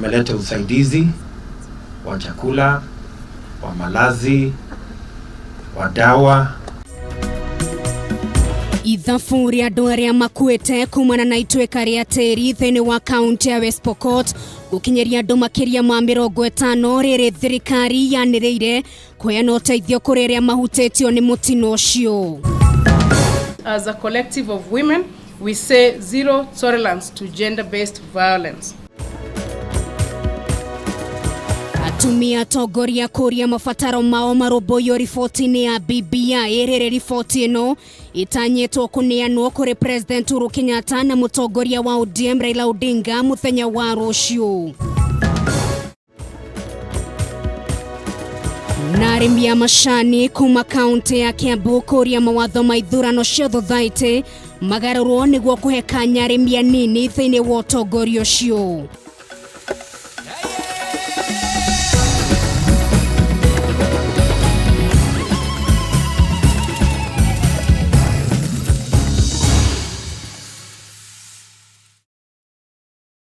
Tumeleta usaidizi wa chakula, wa malazi, wa dawa. Ithabu rĩa andũ arĩa makuĩte kumana na ituĩka rĩa tĩri thĩinĩ wa kaunti ya West Pokot gũkinyĩria andũ makĩria ma 50 rĩrĩ thirikari yanĩrĩire kũheana ũteithio kũrĩ arĩa mahutĩtio nĩ mũtino ũcio. As a collective of women, we say zero tolerance to gender-based violence. Atumia atongoria kũria mabataro mao marũmbũiyo riboti-inĩ ya BBI rĩrĩ riboti ĩno ĩtanyĩtwo kũneanwo kũrĩ President Uhuru Kenyatta na mũtongoria wa ODM Raila Odinga mũthenya wa rũciũ. Na arĩmi a macani kuma kaunti ya Kiambu kũria mawatho ma ithurano cia thothaitĩ magarũrwo nĩguo kũhe kanya arĩmi anini thĩinĩ wa ũtongoria ũcio.